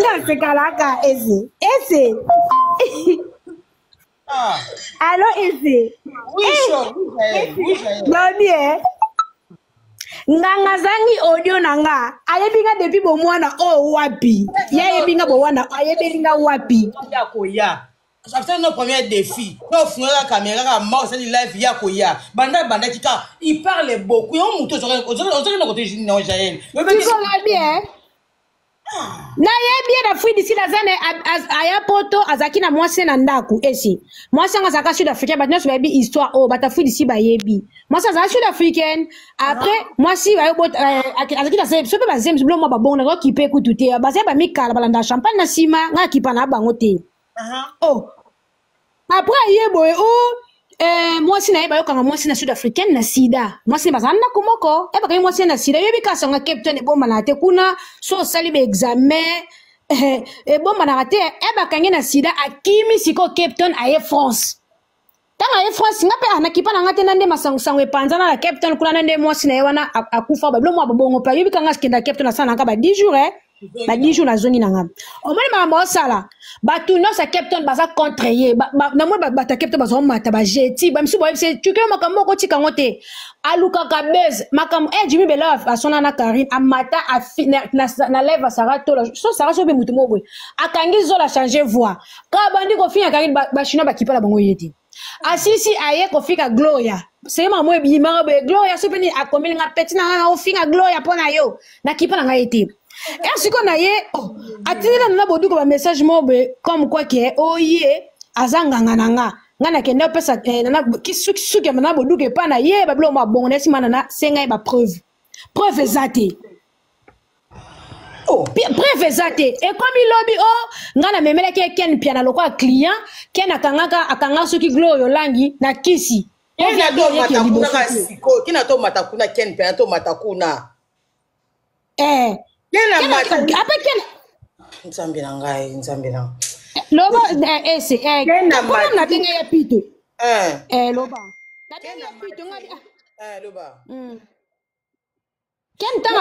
Nasekalaka ese ese. Ah. Allo ese. Oui, chaud, oui, Jaël, oui, Jaël. Babi eh. Nganga azangi audio na nga ayebi nga depuis bomwana oyo oh, wapi ye ayebi nga bomwana ayebeli nga wapi ya koya after no premier défi no ofungola caméra kaka ma osali live ya koya banda bandaki kaka il parle beaucoup yango motu ozokende na kote no jael tikolabi e nayebi ye na fruit d'ici naza na aya poto azalaki na mwasi na ndako esi mwasi yango azalaka sud africain bato nyonso bayebi histoire oyo bato ya fruit d'ici bayebi mwasi azalaka sud africaine après mwasi azalaki na so mpe bazemisi bilo mwa babongo nazokipe kutu te bazali bamikala balandaka champagne na nsima ngai akipa na bango te oh après aye boye o oh, eh, mwasi na ye bayokanga mwasi na sud africaine na sida mwasi na bazala ndako moko e bakangi mwasi na sida yoyebi kaka songa cape town ebombanaka te kuna so osali baexamen eh, ebombanaka te e bakangi na sida akimi sikoyo cape town aye france ntango aye france nga mpe anakipa na nga te na nde masangosango epanzana na cape town kuna na nde mwasi na ye wana akufa babilo mwa babongo mpe ayebi kanga akenda cape town asala na nga ba 10 jours eh. Ba 10 jours nazongi na nga omoni makambo osala bato nyonso ya cape town baza contre ye namoni bato ya cape town bazomata bajeti bamisusu bayebisi tuke makambo okotika yango te alukaka base makambo e jimi bela asona na karine amata na lève ya sara tola so sara so mpe motu moko boye akangi zola change voix kaka bandi kofinga karine bachinois bakipa na bango ye te asisi aye kofika gloria seye mama ebimaka boye gloria so mpe nini akomeli nga peti na nga na ofinga gloria mpo na yo nakipa na ngai te e sikoyo na ye oh, atindela nana boduka bamessage moko boye comme quoi ke oye aza nganga na nga nga nakende opesa eh, nana suki ya nana boduka epai na ye babiloko mwa bongo na nsima nana senga ye bapreuve preuve eza te Oh. Preuve eza te ekomi lobi o oh, ngai namemelaki ye ken piana lokola client ken akangaka akanga soki glo oyo olangi na kisi kina tomata kuna ken piana tomata kuna eh. ape ken nzambe na ngai nzambe na eh, loba eh, ese eh, kuna nabenge ya pito eh, loba nabenge ya pito ngai ah. loba mm. Ken ntango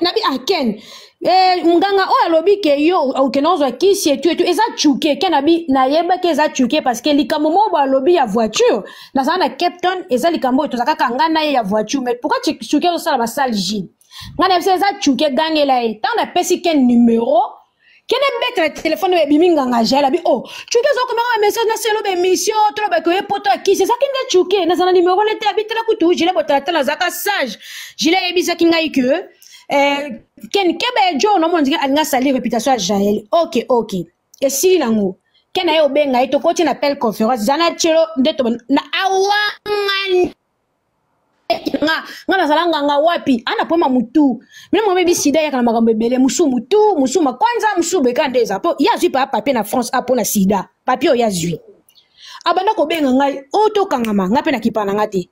nabi ah Ken eh, nganga oyo alobi ke yo okende ozwa kisi etu etu eza cuke Ken abi nayebaki eza cuke parce que likambo moko boye alobi ya voiture nazala na Cape Town eza likambo oyo toza kaka ngai na ye ya voiture mais pourquoi cuke azosala basale Gilles ngai nayebisa eza cuke gangela ye ntango napesi Ken numero kende betela telefone oyo ebimi nganga jael abi o oh, cuke ezokomaka ba message na selo ba émission toloba ke oye poto ya kisi ezalaki nde cuke naza na numero ne te abi tala kutu jile botalatala azalaka sage jile ayebisaki ngai ke eh, ken keba ya jo nomona ndenge alinga asali réputation ya jael ok ok esili nango ken aye obenga ye tokoti na appel conférence zana tielo nde to na awangani nga nga nazala nganga wapi ana poma mutu mino mwa bebi sida eyaka na makambo ebele musu mutu musu makwanza musu beka nde eza mpo ye azwi paa papier na france a mpo na sida papier oyo azwi abanda kobenga ngai o oh, tokangama ngai mpe nakipa na ngai te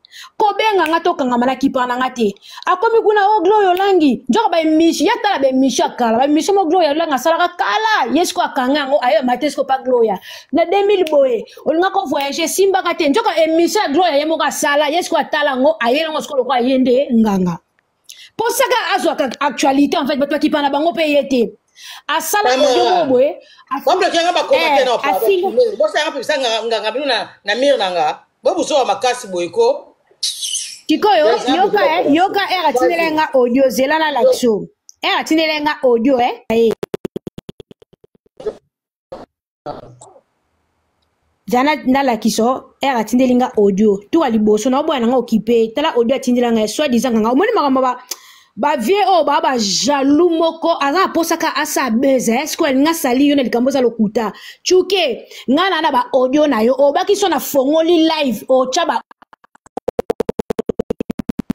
kobenga ngai tokangama nakipa na ngai te akomi kuna o oh, gloria olangi nzoka baemission ya tala baemission ya kala baemission mo gloria olangi asalaka kala ye siko akanga yango ayebama te siko pa gloria na 2000 boye olingaka ovoyage esimbaka te nzoka émission ya gloria ye moko asala ye sikoyo atala yango aye yango sikoyo lokola ye nde nganga mposaka azwaka actualité en fait bato bakipa na bango mpe ye te asala audio moko boye bamblokanga bakomate na bosanga mpebisa nganga bino na mire na nga bobusoka makasi boye ko sikoyo yoka eh, yoka ere atindela nga audio zela na lakso ere atindela nga audio eh. Jana nalakisa ere atindeli nga audio tour ya liboso naoboya na nga okipe tala audio atindela ngai soit disant nganga omoni makambo ba bavie oyo baa bajaloux moko aza na mposa ka asa beze eh? sikoyo alingi asali yo na likambo eza lokuta cuke ngai na na baaudio na yo obaki so na fongoli live otya ba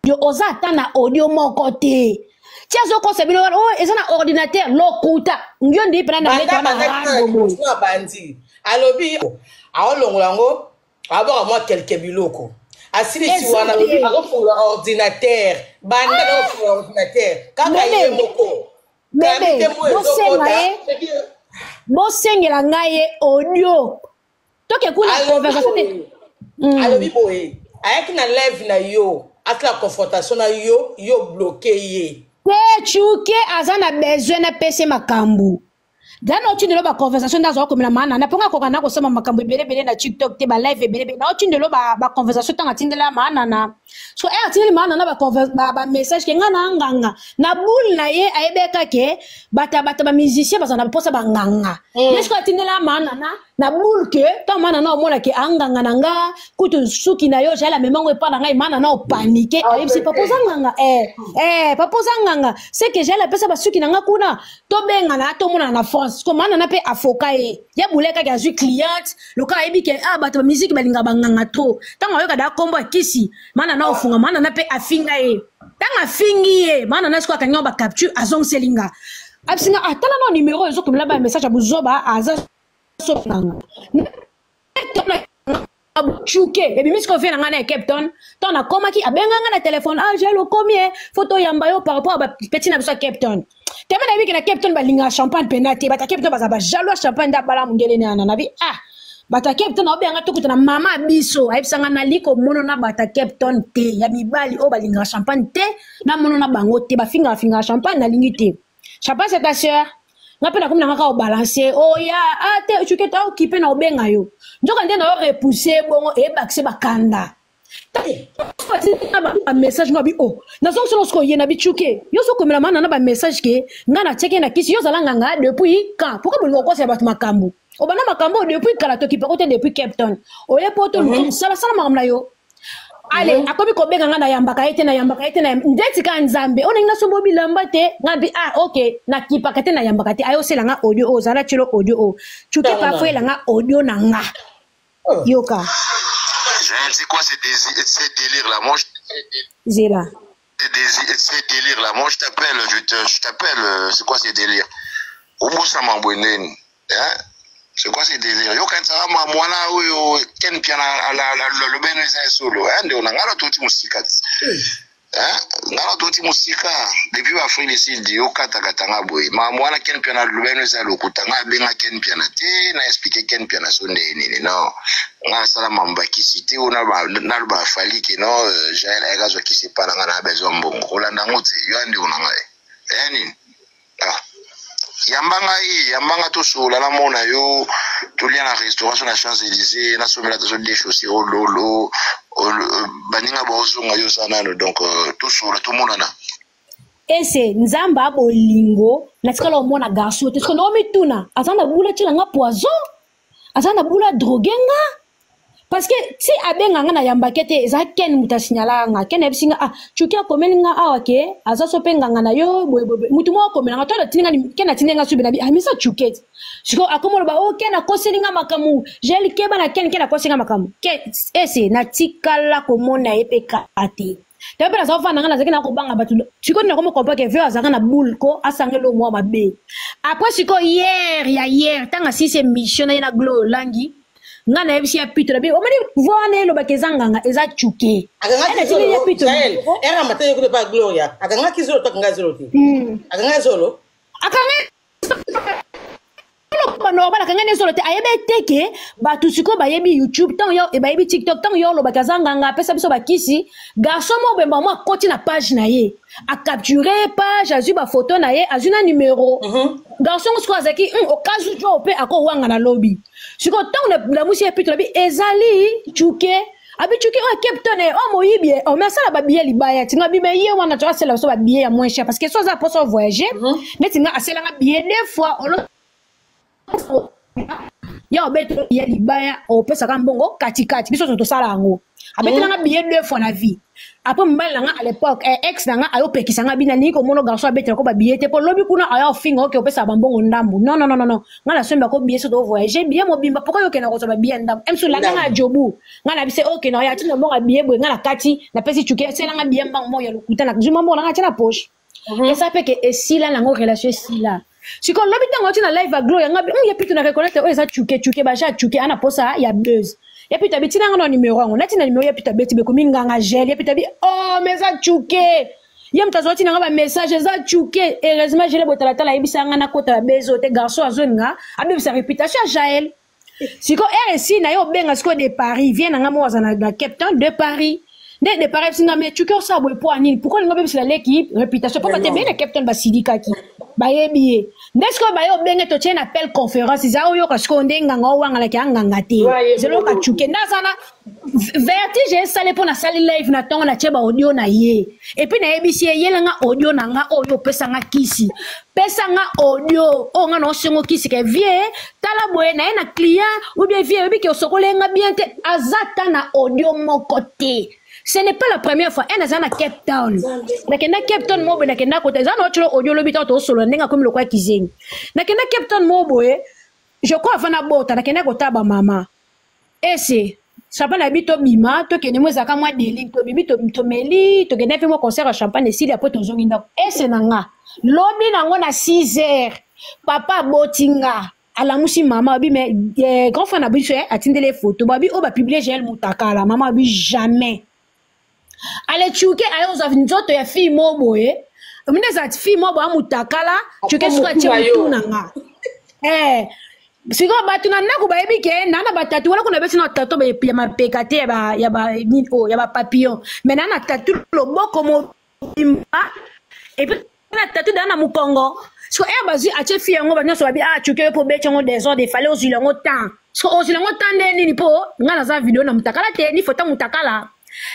yo oza ata na audio moko te ti azokosa bino wana oyo oh, eza na ordinateur lokuta yo ndii mpena na meta wana rando boye abandi alobi aolongola yango abwaka mwa kelke biloko asilisi wana alobi azofungola ordinateur banda ah! azofungola ordinateur kaka ye moko bebe bosenga ye bosengela ngai ye audio toke kuna conversation te hmm. alobi boye ayaki na live na yo asala confrontation na yo yo bloke ye. Te Chuke aza na besoin na pese makambo. Dana otindelo ba conversation nda azwa komela mana na ponga koka na kosoma makambo ebele ebele na TikTok te ba live ebele ebele na otindelo ba conversation tanga atindela mana na so eh atindeli mana na ba message ke nga na nganga na boule na ye ayebeka ke bata bata ba musicien bazana na posa ba nganga. Ye siko atindela mana na na boule ke tant mana na omona ke anganga na nga kutu suki na yo jael amema ngo epa na ngai mana na opanike ayebisi papa oza nganga eh eh papa oza nganga c'est que jael apesa basuki na nga kuna tobengana tomonana na France ko mana na mpe afoka ye ya bule kaka azwi cliente lokola ayebi ke ah bato ba musique balingaka banganga trop ntango ayoka da kombo ya kisi mana na ofunga mana na mpe afinga ye ntango afingi ye mana na sikoyo akangi yango bacapture azongiseli nga abisinga ah tala na numero ezokomela ba message ya buzoba aza sokanga Chuke ebimi sikoyo vie na ngai na Cape Town ntango nakomaki abenga ngai na telefone ah Jael okomi e fo toyamba yo par rapport ya bapeti na biso ya Cape Town teme nayebi ke na Cape Town balingaka champagne mpena te bato ya Cape Town bazala bajaloux ya champagne nde abala mondele nana nabi ah bato ya Cape Town aobenga tokuta na mama ya biso ayebisa ngai nali komono na bato ya Cape Town te ya mibali oyo balingaka champagne te namono na bango te bafingaka fingaka champagne nalingi te champagne c'est ta sœur nga mpe nakomi na nga kaka obalanse oya oh, ah te cuke ta okipe na obenga yo nzoka nde na yo repousse bongo eyebakise bakanda bamessage ngo abi o oh, nazongisela sikoyo ye na bicuke yo ozokomela mana na bamessage ke nga natiaki na kisi yo ozala nganga depuis quand pourkoi bolinga kokosela bato makambo obanda makambo oyo depuis kala tokipako te depuis cape town oye po toluka mosala sala makambo na yo ale akomi kobenga nga nayambaka ye te nayambaka ye te ndeti kaka nzambe oyo ndenge nasomba bilamba te nga mbi ah ok nakipaka te nayambaka te aye osela nga audio oyo ozala tielo audio oyo cuke pafoyela nga audio na nga oh. Yoka. C'est quoi ces délires là? Moi, je... Zela. Ces délires là, moi je t'appelle, je t'appelle, c'est quoi ces délires? Obosama bweneni, hein? C'est quoi ces délires? Yo kanisaka mwana oyo Ken Piana alobeno eza ya solo, hein? Ndeko na ngai toti mosika ti. Hein? Ngai toti mosika depuis ba Afrique du Sud yo kata kata nga boye. Ma mwana Ken Piana alobeno eza lokuta. Ngai abenga Ken Piana te, na expliquer Ken Piana so nde nini. Non. Ngai asala mambo ya kisi te oyo naloba Fally ke non Jael ayaka azwa kisi epa na ngai na besoin mbongo. Kolanda yango te, yo ndeko na ngai. Eh nini? Ah. Yamba ngai, yamba nga tosolola namona yo tolia na restauration na Champs-Élysées nasomela tozo des chaussures ololo baninga baozonga yo oza nano donc tosolola tomonana. Ese nzambe a bolingo natikala omona garçon te soki naomituna aza na bula tiela nga poison aza na bula drogue nga parce que ti abenga nga na yambake te eza ken moto asignalaka nga ken ayebisi nga ah cuki akomeli nga awa ke aza so mpe nganga na yo boyeboye motu moko akomela nga to atindi nga ken atindi nga subi na bi amisa cuki ti sikoyo akomi oloba o oh, ken akoseli nga makambo jael keba na ken ken akoseli nga makambo ken ese natikala komona ye mpe kaka te tayo mpe naza kofanda nga nazalaki na kobanga bato sikoyo nakomi comprendre ke veo azalaka na boule ko asanga eloko moko mabe après sikoyo hier ya hier ntango asilisi émission na ye na glo olangi nga nayebisi ya pito na bi omoni voi wana elobaka eza nganga eza cuke akangaki pito era mataki kutu pa gloria akangaki zolo to akangaki zolo te akangaki zolo akangaki normal akangani ye zolo te ayebi ete ke bato sikoyo bayebi youtube ntango yo bayebi tiktok ntango yo olobaka aza nganga apesa biso bakisi garçon moko bemba mo akoti na page na ye acapture page azwi bafoto na ye azwi na numero garçon ngo sikoyo azalaki okazu jo mpe akowanga na lobi sikoyo ntango namusi ye pito nabi ezali cuke abi cuke oyo cape town oyo moyibi ye ome asala babiye libaya ti nga bima ye wana to asala biso babiye ya moins cher parce que so aza mposa ovoyage neti nga asalanga biye deux fois olo ya obetela biye libaya opesaka mbongo katikati biso nyonso tosala yango abetelanga biye deux fois na vie après mobali na nga à l'époque eh, ex na nga ayopekisa nga bina nalingi komona garçon abetela ko babiye te mpo lobi kuna aya ofinga oke opesaka bambongo ndambu non non non non nga nasombi bako biye so tovoyage biye mobimba pourquoi yokenda kozwa babiye ndambu emso landa nga ya jobu nga na bise oke na ya tina mbongo ya biye boye nga na kati napesi cuke eselanga biye mbango moko ya lokuta na zuma mbongo na nga atia na poche eza mpe ke esila nango relation esila sikoyo lobi ntango oti na live ya glo yanga ye pito na reconnaître oyo eza cuke cuke baja cuke ana posa ya buzz ye pito abi tina nga na numero yango nati na numero ye pito abeti bekomi nganga gel ye pito abi oh mais eza cuke ye moto azwa tina nga bamessage eza cuke heureusement gele botalatala ayebisa nga nakota ya buzz oyo te garçon azolinga abebisa réputation ya jael sikoyo rsi na ye obenga sikoyo de paris vie na nga moko aza na cape town de paris. Nde de pareil singa mais tu osala boye mpo ya nini? Pourquoi olingi obebisela leki réputation? Mpo bato ebele na Cape Town basilikaki, bayebi ye. Nde sikoyo baye obenge, totie na appel conférence, eza oyoka sikoyo nde nganga owangalaki anganga te. Zela oyoka Tshuke nde aza na vertige esali mpo nasali live na ntongo, natie ba audio na ye et puis nayebisi ye: yelanga audio na nga oyo opesanga kisi, pesanga audio oyo nga na osengo kisi ke vie tala boye na ye na client, ou bien vie oyebi ke osokoli nga bien te. Aza ta na audio moko te. Ce n'est pas la première fois. Ene aza na Cape Town, nakenda Cape Town mo boye, nakenda kota eza na otilo audio lobi ntango tosolola ndenge akomi lokola kizengi. Nakenda Cape Town mo boye, je crois avant nabota, nakenda kotala bamama ese champagne na bi tobima, tokende mo ezalaka mwa deling, tobimi, tomeli, tokende mpe mwa concert ya champagne esili. Apo tozongi ndako, ese na nga lobi nango na 6 heures, papa aboti nga, alamusi mama, abi mais grand frère na biso atindeli ye photo, babi oyo bapublie Jael Mutakala. Mama abi jamais ale Tshuke aye kozwa nzoto ya fille mo boye, omini ezala fille mo boye amutakala. Tshuke soki atie motu na nga, sikoyo bato na ndako bayebi ke naa na batatu wana kuna, beti na tato ya mapeka te, ya ba nini oyo ya bapapillon, mais naa na tatu loboko mobimba et puis na tatu daa na mokongo. Siko ere bazwi atie fille yango, bato nyonso babi: ah, Tshuke yo mpo obeti yango désordre, efale ozwila yango temps. Siko ozwila yango temps nde nini? Mpo ngai naza video na mutakala te, ni foto mutakala.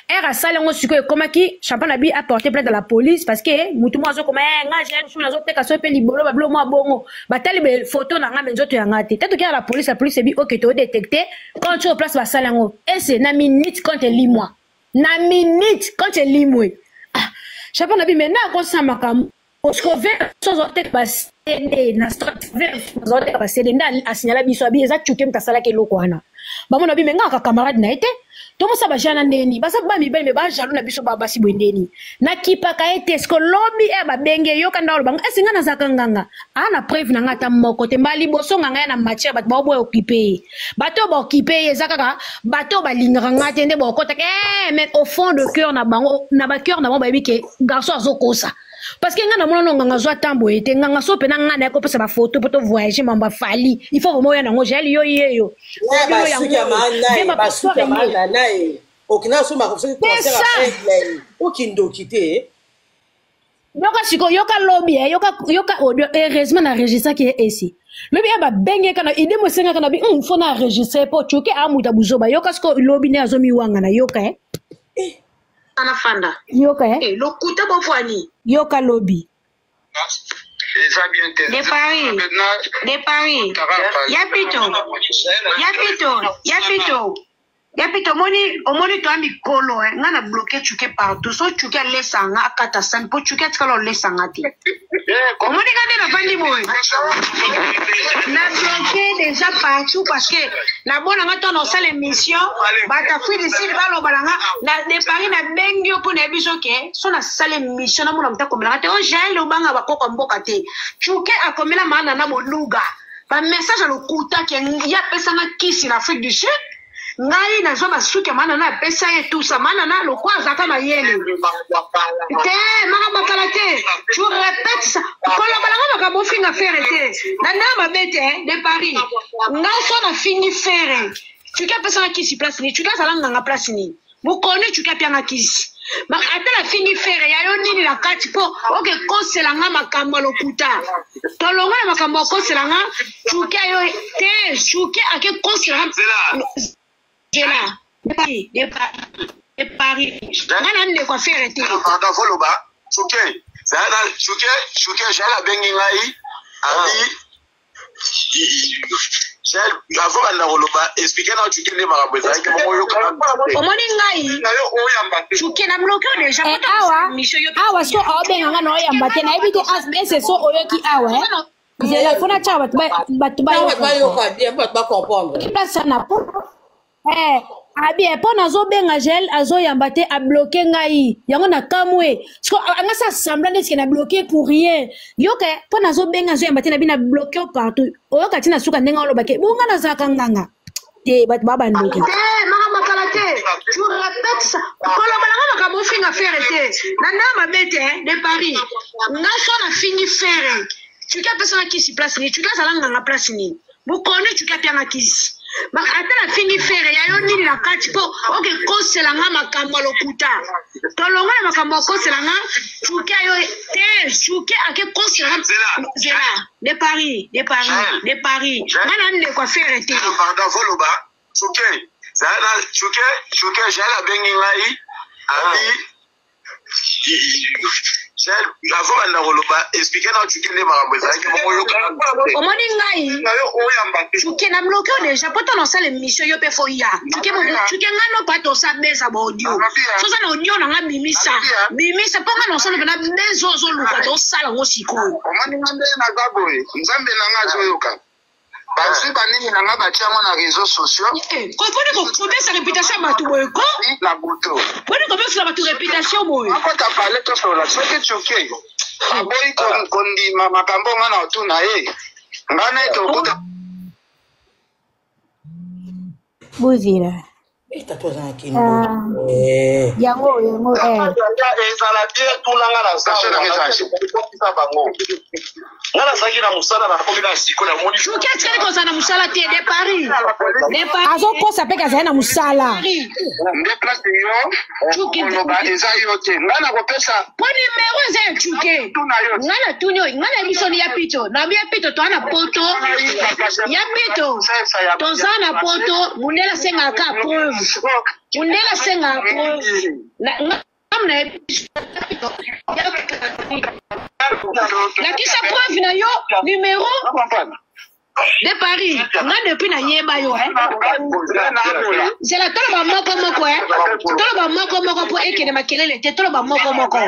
Ere asali yango, sikoyo ekomaki champagne abi apporter plainte à la police parce que mutu moko azokoma nga jeune chou nazoteka so mpe libolo babilo mwa bongo, batali be photo na nga me nzoto ya nga te. Te toki na la police, la police ebi ok, todétecte compte oyo place basali yango. Ese na minute compte elimwa, na minute compte elimwe. Ah, champagne abi me na akosala makambo azoteka ba CD na azoteka ba CD nde asignala biso, abi eza Tshuke moto asalaki eloko wana. Bamona abi me nga kaka camarade na ye te, tomosa bajana ndeni baza ba mibali me bajaloux na biso basi boye ndeni nakipaka ye te. Siko lobi e babenge, yoka nda oloba ese nga nazalaka nganga, aa na preuve na nga ata moko te. Mbala liboso nganga ya na matière, bato baoboya okipe ye, bato oyo baokipe ye eza kaka bato oyo balingaka nga te nde baokotaka, mais au fond de cœur na bango, na bacœur na bango, bayebi ke garçon azokosa, parce que nga namona no nganga azwa ntan boye te. Nganga so mpena nga naye kopesa bafoto mpo tovoyage, mambo afali, il faut vraiment oya nango. Jael yo ye yo. Okina so makosoki concert okindoki te. Yoka sikoyo, yoka lobi, yoka, yoka audio. Heureusement na enregistraki ye esi lobi ya babengeka na ide mo esengaka na bi faut na enregistre mpo Tshuke amuta buzoba. Yoka sikoyo lobi nde azomiwanga na yoka Anafanda. Yoka Lokuta bovwani. Yoka lobi. Eza bien te. De Paris, de Paris, ya pito, ya pito, ya pito, ya pito. Omoni, omoni toya mikolo, nga na bloqué Tshuke partout. So Tshuke alesa nga, akata sani mpo Tshuke atikala olesa nga te. Omoni nga nde navandi boye, na bloqué déjà partout parce que nabona nga ntango osala émission, bato Afrique du Sud baloba na nga na de Paris. Nabengi yo mpo nayebi so ke so nasala émission, namona moto akomelanga te. O Jael, obanga bakoko ya mboka te. Tshuke akomela maana na boluga bamessage ya lokuta ke ye apesanga kisi na Afrique du Sud, ngai nazwa basuki ya mana na apesa ye tusa mana na lokwa azalaka mayele te, makambo akala te. Tu répètes ça, koloba nanga makambo ofinga Ferre te na ndenge mabe te. De Paris, ngai so nafingi Ferre, Tshuke apesanga kisi place nini? Tshuke azala nganga place nini? Mokoni Tshuke apianga kisi, ata nafingi Ferre ya yo nini na kati mpo oke kosela nga makambo ya lokuta? Tolongo na makambo ya kosela nga Tshuke yo te. Tshuke ake kosela nga nzela de Paris, nga na ndeko ya Ferre te. Pardon, foloba Tshuke, Tshuke, Tshuke Jael abengi ngai, abi avant banda koloba, explique na Tshuke nde makambo ezalaki bongo, oyoka. Omoni ngai Tshuke na bloqué déjà. Awa awa so aobenga nga na oyamba te, nayebi te ese so oyoki awa nzela fona tia bato bato. Bayoka bien, bato bacomprendre. Place na po abi mpo nazobenga Jael, azoyamba te, abloqué ngai yango na kamwe. Siko anga sa semblant neti ke na bloqué pour rien. Yoka, mpo nazobenga, azoyamba te, na bi na bloqué partout. Oyoka ntina suka ndenge olobake bonga nazalaka nganga te, bato baa bandoki. Te, makambo akala te. Tu répètes ça, koloba nanga makambo ofinga Ferre te na ndenge mabe te. De Paris, nga so nafingi Ferre, Tshuke apesanga kisi place nini? Tshuke azala nganga place nini? Mokoni Tshuke apianga kisi. Ata nafingi Ferre ya yo nini na kati mpo oke kosela nga makambo ya lokuta. Tolonga na makambo ya kosela nga Tshuke yo te Tshuke ake kosela nga Zela de Paris de Paris de Paris nga na ndeko ya Ferre te. Pardon voloba Tshuke zala Tshuke Tshuke Jael abengi ngai abi Jael avant banda koloba explique na Tshuke nde makambo ezalaki bongo yoka omoni ngai Tshuke na bloqué yo déjà po tona osala émission yo mpe fo ya Tshuke Tshuke ngai no pa tosa beza ba audio soza na audio na ngai bimisa bimisa mpo ngai na osala mpena beza ozoluka tosala yango sikoyo omoni ngai nde naza boye nzambe na ngai azoyoka bazwi banini na ngai batia yango na réseau sociaux poni kopesa réputation ya bato boye ko na butu poni kopesela bato réputation boye akota pale tosolola soki Tshuke aboyi kondima makambo nga na otuna ye ngai na ye tokuta bozela Eh, tata oza na kini boye. Yango yango eh. Ezala bien tuna nga na bango nga nazalaki na mosala nakomi na siko namoni Tshuke atikali kozala na mosala te de Paris de Paris azokosa mpe kazali na mosala nde place yo koloba eza yo te nga nakopesa po nimero eza ya Tshuke nga natuni oyo nga nayebi soni ya pito nayebi ya pito toza na poto ya pito toza na poto mundele asengaka preuve mundele asengaka preuve lakisa preuve na yo numero de Paris nga depuis nayeba yo zela toloba moko moko toloba moko moko mpo ekende makelele te toloba moko moko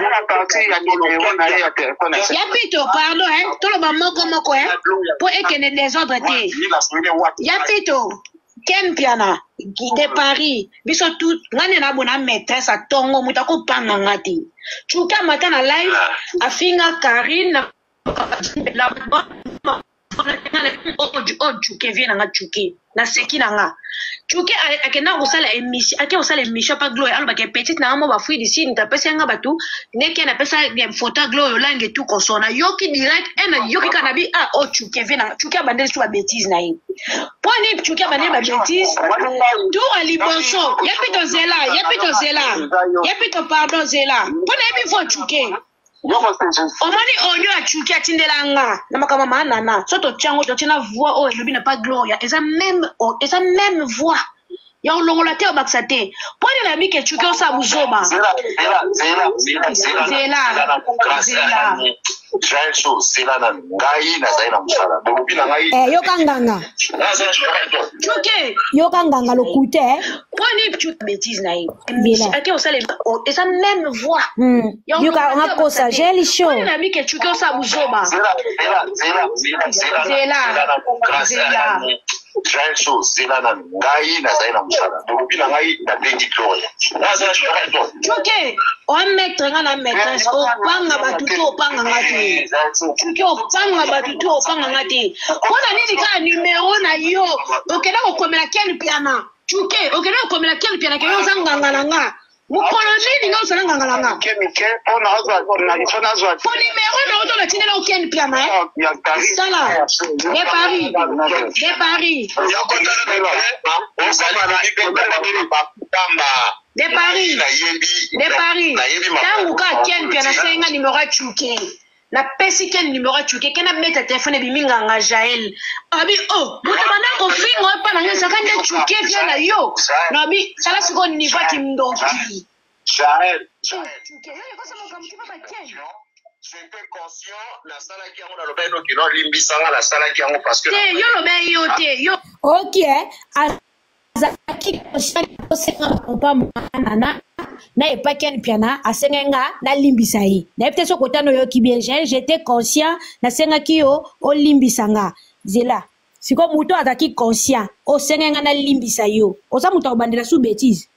ya pito pardon toloba moko moko mpo ekende désordre te ya pito Ken Mpiana de Paris biso tout nga nde nabona maîtresse atongo moto akopanga nga te Tshuke amata na live afinga Karine na oyo Tshuke vie na nga Tshuke naseki na nga Tshuke akenda kosala émission ake kosala émission pa Gloria alobaka petite na nga mo bafui d'ici moto apesa nga bato ndenge napesa photo ya Gloria olange tout consort nayoki direct e nayoki kaka na bi ah oyo Tshuke vie na nga Tshuke abandeli so babétise na ye mpo nini Tshuke abandeli babétise tour ya liboso ye mpe tozela ye mpe tozela ye mpe to pardon zela mpo nayebi fo Tshuke omoni audio ya Tshuke atindela nga na makambo manana so totia yango totia na voix oyo elobi na pa Gloria eza même eza même voix ya kolongola te obakisa te mpo nini nayebi ke Tshuke osala buzoba zela zela Jael so zela na ngai nazali na mosala bolobi na ngai yoka nganga Tshuke yoka nganga lokute mpo nini Tshuke bêtise na ye ake osala eza même voix yoka ngakosa Jael show mpo nini nayebi ke Tshuke osala buzoba zela zela Jael so zela na ngai nazali na mosala bolobi na ngai nabengi Gloria Tshuke omaître nga na maîtresse opanga bato te opanga nga te Tshuke opanga bato te opanga nga te mpo na nini kaka numero na yo okenda kokomela Ken Mpiana Tshuke okenda kokomela Ken Mpiana ke yo oza nganga na nga mokolo nini nga ozala nganga na nga po numero na yo to natindela o Ken Mpiana sala de Paris de Paris de Paris de Paris ntango kaka Ken Mpiana asenga numero ya Tshuke napesi Ken numero ya Tshuke Ken abeta telefone ebimi nganga Jael abi o moto banda kofinga oyo epa na nga ezalaka nde Tshuke vie na yo nabi tala sikoyo niveau ya kindoki Jael j'étais conscient nasalaki yango nalobaki noki no limbisanga nasalaki yango parce que te yo lobaki yo te yo ok azalaki conscient osenga papa mwana na epa Ken Mpiana asengai nga nalimbisa ye nayebi te soki otana oyoki bien Jael j'étais conscient nasengaki yo olimbisa nga zela sikoyo moto azalaki conscient osengai nga nalimbisa yo oza moto akobandela su bétise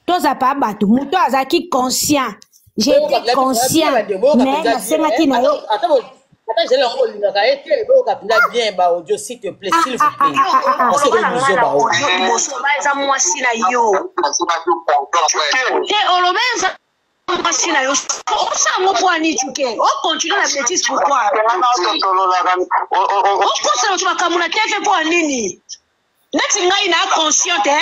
toza pa bato moto azalaki conscient j'étais conscient mais nasengaki na yo ata Jael yango olingaka ye te boyoka mpenza bien ba audio s'il te plaît s'il vous plaît parce que buzoba liboso oloba eza mwasi na yo te oloba eza mwasi na yo osala ngo mpo ani Tshuke ocontinue na bêtise pourquoi okosala bato makambo na tv mpo ya nini? Neti ngai na consciente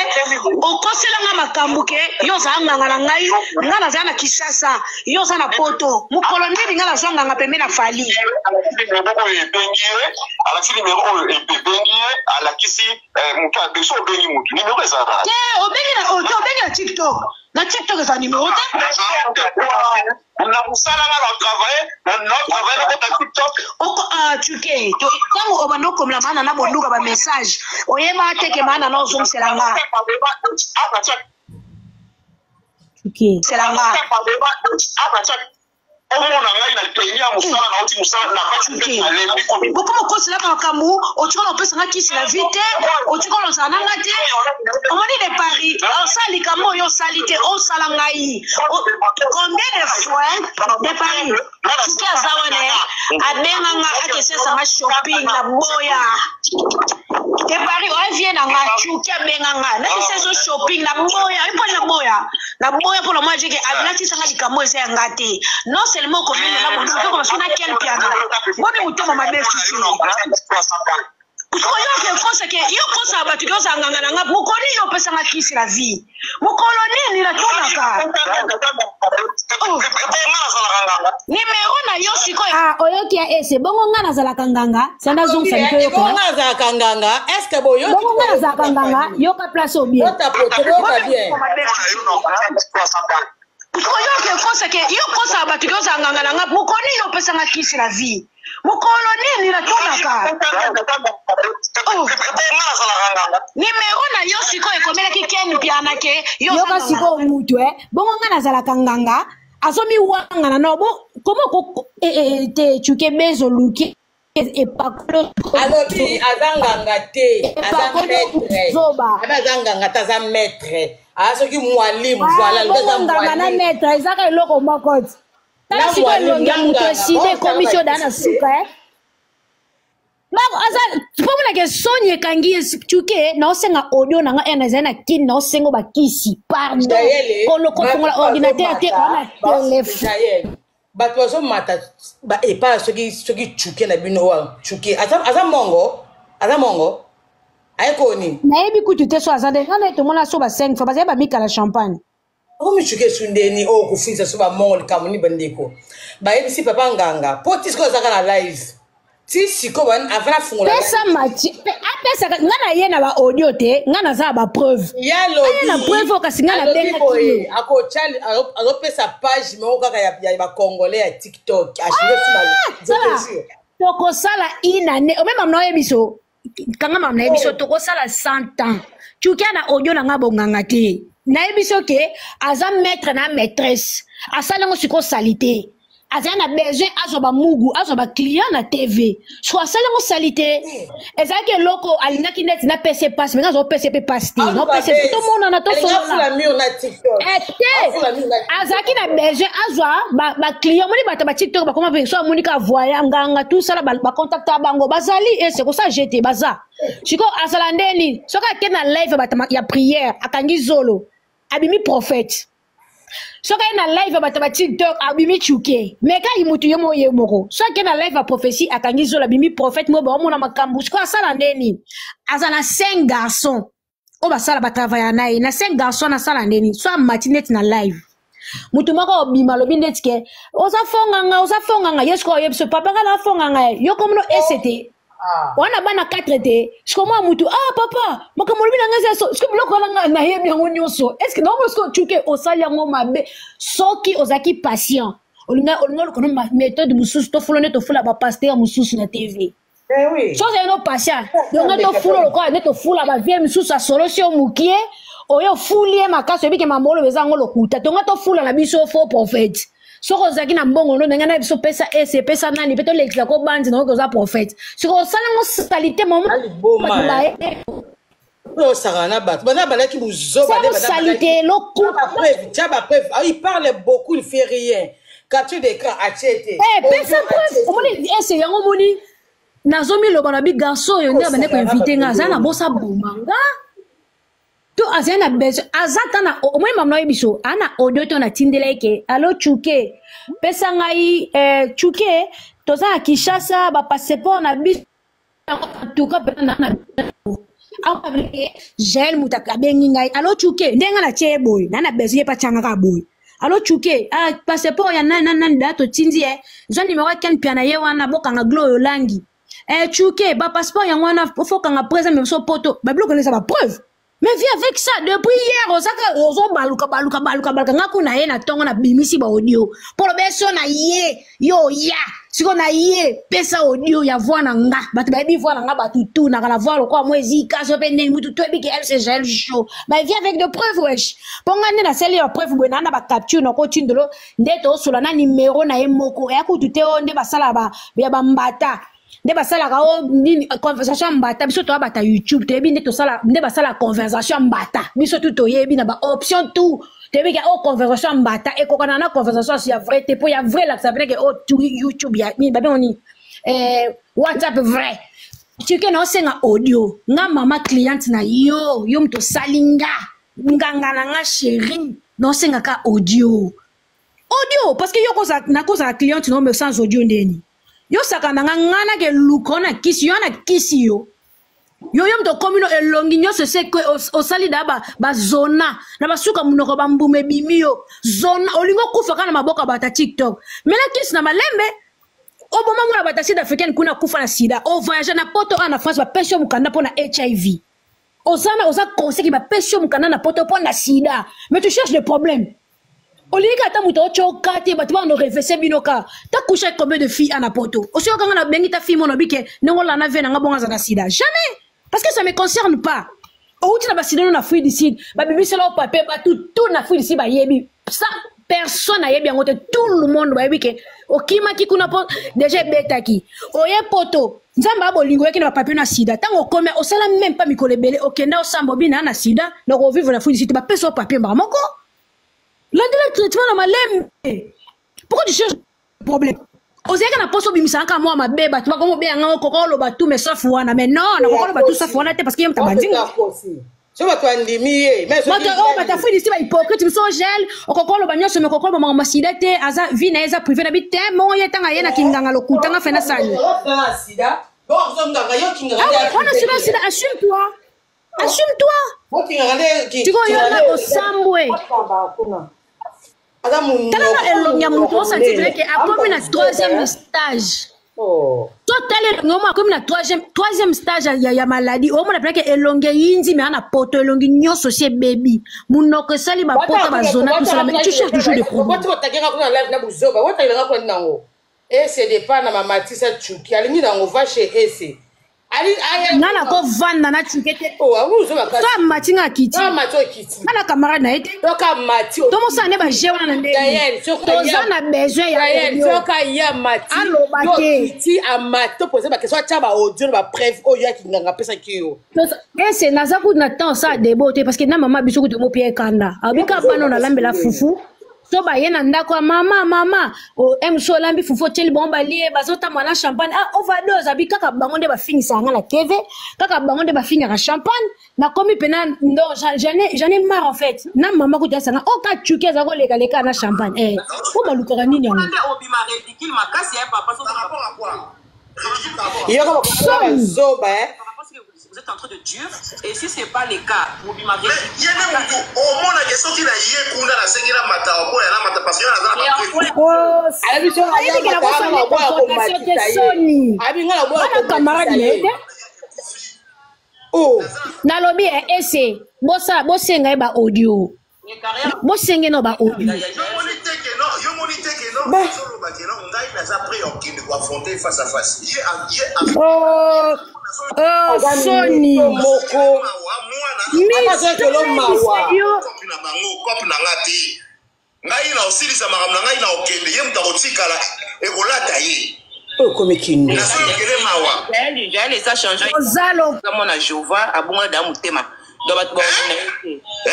okosela nga makambo ke yo ozala nganga na ngai, nga nazala na Kinshasa, yo oza na poto. Mokolo nini nga nazwa nganga pembe na Fally? Alakisi nimero oyo ebengi ye, alakisi nimero oyo ebengi ye, alakisi moto abengi, so obengi motu nimero ezalaka te. Obengi na te, obengi na TikTok, na TikTok eza nimero te. Na mosala nga na travaille, na travaille na kota TikTok. Oko ah tuke ntango obanda okomela maana na bonduka ba message, oyeba te ke maana na ozongisela nga. Tuke sela nga. Omona ngai na peni ya mosala, nauti mosala na kati, nalembi. Bokoma okoselaka makambo, otikala opesa nga kisi na vie te, otikala ozala na nga te. Omoni de Paris osala likambo oyo osali te, osala ngai combien de fois? De Paris, soki aza wana, abenga nga akesesa nga shopping na boya. De Paris oya vie na nga, cuki abenga nga nakesesa shopping na boya. Mpo na boya, na boya mpo na mwa jeke abilatisanga likambo eza ya nga te. Non seulement okomela na bonduku, tokoma soki na Ken Piana boni motema mabe susu. Oyo ke kosa ke yo kosa bato ke ozala nganga na nga, mokolo nini opesanga kisi na vie? Mokolo nini natunaka nimero na yo sikoyo? Ah, oyoki ya ese bongo nga nazalaka nganga, sanda azongisa mito yoka. Bongo nga azalaka nganga, est ce que boyoki? Bongo nga nazalaka nganga, yoka place o bien. Botapote, boyoka bien. Oyo ke kosa ke yo kosa bato ke ozala nganga na nga, mokolo nini opesanga kisi na vie? Mokolo nini natunaka nimero na yo sikoyo? Ekomelaki Ken Piana ke yo yoka sikoyo mutu e bongo nga nazalaka nganga, azomiwangana no bo koma ko te cuke bezo luki epakolo. Alobi aza nganga te, aza maître. Zoba. Abe aza nganga te, aza maître, aza soki mwalimu. Voilà, alobi aza bongo nganga na mwalimu. Maître ezaka eloko moko ti. Tala Na sikoyo mwalimu, elongi ya na moto nganga, esida ekomi ti bongo odaa na suka e bako aza mpo monake soni ekangi ye cuke. Naosenga audio na nga ere nazali na kini, naosenga bakisi pardon. Jael, kofongola bato ordinateur te, bazomata, wana telefone. Jael, bato bazomata epai soki cuke na bino wana, cuke aza mongo, aza mongo, ayekoni. Nayebi kutu te so aza nde nga na ye tomona so ba 5 fois, bazali bamikala champagne. Okomi cuke esu ndeni oyo kofundisa so bamongo likambo nini? Bandeko bayebisi papa nganga mpo ti sikoyo azaka na live, ti sikoyo avant afungola. Pesa mati apesaka nga na ye na ba audio te, nga naza na ba preuve. Ye Aya na preuve oyo, kasi nga alobi nabengaki boye yo. Akotya, azopesa page moko kaka ya bacongolais ya TikTok. Sala tokosala inane omema na oyebi so kanga mama nayebi so tokosala 100 ans. Cukia na audio na nga bonganga te, nayebi so ke aza maître na maîtresse, asali yango sikoyo sali te. Azali na besoin azwa bamugu, azwa baclient na TV, so asali yango sali te. Ezalaki eloko alingaki neti napesa ye pasi, me nga azopesa ye mpe pasi te, naopesa ye tomonana tosolola. Afula mur na TikTok. Eh, te. Afula mur na TikTok. Azalaki na besoin azwa baclient. Omoni bato ba TikTok bakoma mpe so amoni ka voya nganga tusala bacontacte ya bango bazali ese kosala jete baza sikoyo. Azala ndeni soki ake na live ya bato ya prière, akangi zolo, abimi prophète. Soki aye na live ya bato ba TikTok, abimi cuke. Me kai mutu ye moko ye moko, soki ake na live ya prophétie, akangi zolo, abimi prophète mo baomona makambo. Sikoyo asala ndeni? Aza na 5 garçons oyo basala batravailla na ye. Na 5 garçons nasala ndeni? So amati neti na live, mutu moko obima, alobi ndeti ke oza fonganga, oza fonganga. Ye sikoyo oyebi so papa nga na fonganga ye yo komono ese te. Wana bana 4 te. Sikoyo mwa mutu, ah papa, makambo olobi na ngai eza so. Sikoyo biloko wana nga nayebi yango nyonso. Est ce que naomona sikoyo cuke osali yango mabe? Soki ozalaki patient, olinga oluka no méthode mosusu, tofula nde tofula bapaster mosusu na TV. Eh oui. So ozali no patient, yonga tofula lokola nde tofula bavie mosusu, asolosi yo mokie, oyo ofuli ye makasi, oyebi ke mambo oloba eza yango lokuta. Tonga tofula na biso faux prophète. Soki ozalaki na mbongo no ndenge na biso, pesa ese, pesa nani mpe tolekisa ko bandi na oyoki oza prophète. Soki osala yango salite momo. Aliboma oyo osakana na bato bana balaki buzoba nde bana salite lokuta. Bapreuve, tia bapreuve. Ah, il parle beaucoup, il fait rien. Capture d'écran atie te. Eh, pesa preuve. Omoni ese yango, omoni nazomiloba na bi garçon oyo nde abandi koinvite nga, aza na bosa boma nga to azali na besoin, aza ta na omoni mama nayebi biso aa na audio to natindela ye ke alo cuke, pesa ngai cuke, toza na Kinshasa, bapasseport na biso yango, en tout cas mpenza na Jael moto abengi ngai, alo Chuke, ndenge na tie ye boye na besoin ye pa tianga kaka boye. Alo Chuke, ah, passeport ya nani nani nani da totindi ye, zwa numero ya Ken Piana ye wana, bokanga glo oyo langi eh, Chuke, ba passeport yango wana fokanga présent mais biso poto babiloko eza ba preuve. Mais viens avec ça depuis hier, ozaka ozobaluka baluka baluka baluka nga kuna ye na tongo na bimisi ba audio polo beso na ye yo ya siko na ye pesa audio ya voix na nga, bato bayebi voix na nga, bato tout na kala voix lokola mwa ezika so pe ndenge mutu toyebi ke MC Jael show. Mais viens avec de preuves wesh, mpo nga nde nasali ya preuve boye na na ba capture na kotindolo nde tosola na numero na ye moko eya kutu te oyo nde basala ba ya bambata nde basalaka o nini conversation ya mbata. Biso toya bata YouTube, toyebi nde tosala nde basala conversation ya mbata. Biso tu toyebi na baoption tout, toyebi ke o conversation ya mbata ekokana na conversation ya vrai te, mpo ya vrai elakisa pene ke o tu YouTube ya nini babengo nini, WhatsApp vrai. Tike na osenga audio nga mama cliente na yo, yo moto osali nga nganga na nga chéri, na osengaka audio audio parce que yo nakozala cliente na yo mais sans audio ndeni yo saka na nga, nga nake luka na kisi yo na kisi yo yo yo moto okomi no elongi nyonso ese osali da bazona na basuka monoko bambuma ebimi yo zona, olingi okufa kaka na maboko ya bato ya TikTok. Mela kisi na malembe, oboma mwana bato ya sud africaine kuna akufa na sida. Ovoyage na poto awa na France, bapesi yo mokanda mpo na HIV, oza na oza conseil bapesi yo mokanda na poto mpo na sida, mais tu cherches des problèmes. Olingi ata moto otyoka te, bato bano revese bino ka ta couche avec combien de filles ana poto, osoyoka nga nabengi ta fille mono bike ndenge olanda ve nanga bongo aza na sida, jamais, parce que ça me concerne pas. Outi na basida no na Afrique du Sud, babimisela o papier, bato tout na Afrique du Sud bayebi ça, personne ayebi yango te, tout le monde bayebi ke okimaki kuna mpo déjà ebetaki oye poto. Nzambe abolingo oyaki na bapapier na sida, ntango okomi osala même pas mikolo ebele, okenda osamba obina na sida na kovivre na Afrique du Sud, bapesa yo papier mbaka moko, landela traitement na malembe. Pourquoi tu cherches problème? Ozalaki na poso obimisaka kaka mwa mabe, bato bakomi obeya ngango koka oloba tout mais sauf wana. Mais non, nakoka oloba tout sauf wana te, parce que ye moto abandinga. So bato andimi ye. Bato oyo bato afui disi bahypocrite biso gel okoka oloba nyonso me koka oloba makambo sida te, aza vie na ye eza privé na bi te mongo ye ntango aye na kinganga lokuta nga fe nasali wana sida sida. Assume toi, assume toi, sikoyo yo na osambwe. Tala na elongi ya moto, osanti vile ke akomi na troisième stage. To tala elongi omo akomi na troisième stage ya maladie, omona mpena ke elongi eyindi me ana poto, elongi nyonso si ebebi, monoko esali bapota bazona tosala, mais tu cherches toujours des problèmes. Otakenga kuna live na buzoba, otakelanga kuna nango ese depa na mamatisa Chuki alingi nango va chez ese. Nga nakovanda na Chuke te, so amati nga akiti, nga na camarade na ye te, tomosala nde baje wana na ndenge toza na besoin ya aloba te. Amati bakeso atya baaudio na bapreuve oyo akinganga apesaki yo. Ese naza kutu na temps osala debo te, parce que na mama biso kutu mopia ekanda abika bana nalambela fufu, so baye na ndako ya mama mama mso olambi fufu otyeli bango balie, bazotambola na champagne, ah overdose abi kaka bango nde bafingisaka nga na TV, kaka bango nde bafingaka champagne. Nakomi mpena non, j'en ai marre en fait. Na mama kutu asanga o ka Chuki aza kolekaleka na champagne, eh po balukaka nini yango? Yoka zoba. Vous êtes en train de dire, et si c'est pas le cas, mobima. Ye nde motu omonake soki na ye kuna nasengi na mata oboya na mata parce que naza na Oyebikela kosala confrontation te, soni wana camarade na ye te. Nalobi ese bosala bosenga ye ba audio, bosenge no ba audio. Yomoni te ke non, yomoni te ke non, azoloba ke non, ngai naza prêt ya kokende koaffronter face à face ye ye. Oh, oh, soni. Moko mawa na bango cope na nga te, ngai na osilisa makambo na ngai na okende, ye moto akotikala ekolata ye. Okomi kindi. Nazoyokele mawa. Jael eza change. Ozalo. Mona Jova abonga da motema. Donc bato baoyina ye te.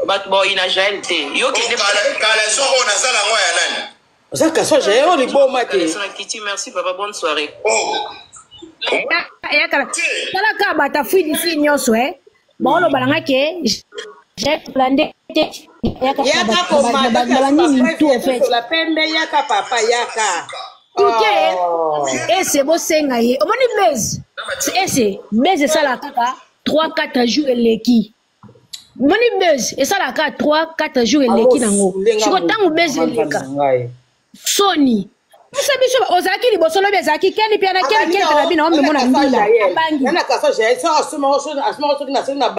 Bato baoyina Jael te. Yo kende. Kaleson oyo nazala yango ya nani? Oza kaso Jael oyo liboma te. Kaleson akiti, merci papa, bonne soirée. Oh. Eyakala tala kaka bato afui disi nyonso e baoloba nanga ke jael te. Yaka Banini tout en fait. Komata pembe, yaka papa, yaka. Tuke ese bosenga ye, omoni base ese base esalaka kaka. 3 4 jours eleki. Moni buzz esalaka 3 4 jours eleki nango. Siko ntango buzz eleka. Soni. Biso biso ozalaki liboso lobi ezalaki keni piana keni keni na bino omemona mbila abangi. Nana kasa jael so asomaka soki na soki na.